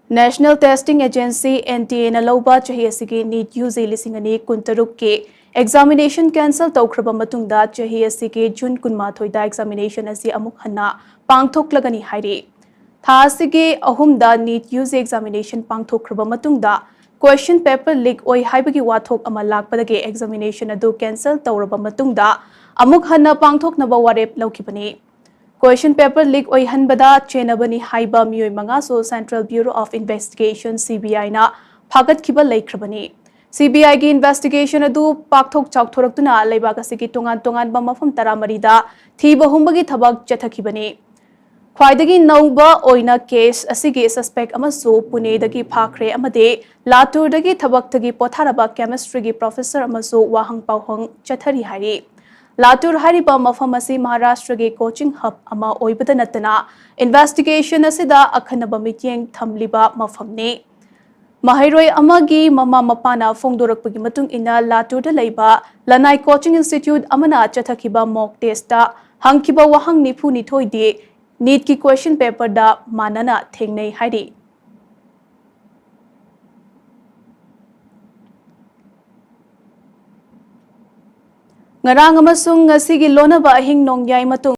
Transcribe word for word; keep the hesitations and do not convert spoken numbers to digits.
National Testing Agency, N T A ꯅ ꯂꯧꯕ ꯆꯍꯤ ꯑꯁꯤꯒꯤ NEET UG ꯂꯤꯁꯤꯡ ꯑꯅꯤ ꯀꯨꯟꯇꯔꯨꯛꯀꯤ examination cancel ꯇꯧꯈ꯭ꯔꯕ ꯃꯇꯨꯡꯗ, ꯆꯍꯤ ꯑꯁꯤꯒꯤ June ꯀꯨꯟꯃꯥꯊꯣꯏꯗ examination ꯑꯁꯤ ꯑꯃꯨꯛ ꯍꯟꯅ ꯄꯥꯡꯊꯣꯛꯂꯒꯅꯤ ꯍꯥꯏꯔꯤ꯫ ꯊꯥ ꯑꯁꯤꯒꯤ ꯑꯍꯨꯝꯗ NEET UG examination ꯄꯥꯡꯊꯣꯛꯈ꯭ꯔꯕ ꯃꯇꯨꯡꯗ, question paper leak ꯑꯣꯏ ꯍꯥꯏꯕꯒꯤ ꯋꯥꯊꯣꯛ ꯑꯃ ꯂꯥꯛꯄꯗꯒꯤ examination ꯑꯗꯨ cancel ꯇꯧꯔꯕ ꯃꯇꯨꯡꯗ, ꯑꯃꯨꯛ ꯍꯟꯅ ꯄꯥꯡꯊꯣꯛꯅꯕ ꯋꯥꯔꯦꯞ ꯂꯧꯈꯤꯕꯅꯤ꯫ Question paper leak ꯑꯣꯏꯍꯟꯕꯗ ꯆꯦꯟꯅꯕꯅꯤ ꯍꯥꯏꯕ ꯃꯤꯑꯣꯏ ꯃꯉꯥꯁꯨ Central Bureau of Investigation, C B I ꯅ ꯐꯥꯒꯠꯈꯤꯕ ꯂꯩꯈ꯭ꯔꯕꯅꯤ꯫ C B I ꯒꯤ investigation ꯑꯗꯨ ꯄꯥꯛꯊꯣꯛ ꯆꯥꯎꯊꯣꯔꯛꯇꯨꯅ ꯂꯩꯕꯥꯛ ꯑꯁꯤꯒꯤ ꯇꯣꯉꯥꯟ ꯇꯣꯉꯥꯟꯕ ꯃꯐꯝ ꯇꯔꯥꯃꯔꯤꯗ ꯊꯤꯕ ꯍꯨꯝꯕꯒꯤ ꯊꯕꯛ ꯆꯠꯊꯈꯤꯕꯅꯤ꯫ ꯈ꯭ꯋꯥꯏꯗꯒꯤ ꯅꯧꯕ ꯑꯣꯏꯅ case ꯑꯁꯤꯒꯤ suspect ꯑꯃꯁꯨ ꯄꯨꯅꯦꯗꯒꯤ ꯐꯥꯈ꯭ꯔꯦ ꯑꯃꯗꯤ ꯂꯥꯇꯨꯔꯗꯒꯤ ꯊꯕꯛꯇꯒꯤ ꯄꯣꯊꯥꯔꯕ chemistry ꯒꯤ professor ꯑꯃꯁꯨ ꯋꯥꯍꯪ ꯄꯥꯎꯍꯪ ꯆꯠꯊꯔꯤ ꯍꯥꯏꯔꯤ꯫ ꯂꯥꯇꯨꯔ ꯍꯥꯏꯔꯤꯕ ꯃꯐꯝ ꯑꯁꯤ ꯃꯍꯥꯔꯥꯁꯇ꯭ꯔꯒꯤ coaching hub ꯑꯃ ꯑꯣꯏꯕꯗ ꯅꯠꯇꯅ, investigation ꯑꯁꯤꯗ ꯑꯈꯟꯅꯕ ꯃꯤꯠꯌꯦꯡ ꯊꯝꯂꯤꯕ ꯃꯐꯝꯅꯤ꯫ ꯃꯍꯩꯔꯣꯏ ꯑꯃꯒꯤ ꯃꯃꯥ ꯃꯄꯥꯅ ꯐꯣꯡꯗꯣꯔꯛꯄꯒꯤ ꯃꯇꯨꯡ ꯏꯟꯅ, ꯂꯥꯇꯨꯔꯗ ꯂꯩꯕ ꯂꯅꯥꯏ coaching institute ꯑꯃꯅ ꯆꯠꯊꯈꯤꯕ mock test ꯇ ꯍꯪꯈꯤꯕ ꯋꯥꯍꯪ ꯅꯤꯐꯨ ꯅꯤꯊꯣꯏꯗꯤ NEET ꯀꯤ question paper ꯗ ꯃꯥꯟꯅꯅ ꯊꯦꯡꯅꯩ ꯍꯥꯏꯔꯤ꯫ ꯉꯔꯥꯡ ꯑꯃꯁꯨꯡ ꯉꯁꯤꯒꯤ ꯂꯣꯟꯅꯕ ꯑꯍꯤꯡ ꯅꯣꯡꯌꯥꯏ ꯃꯇꯨꯡ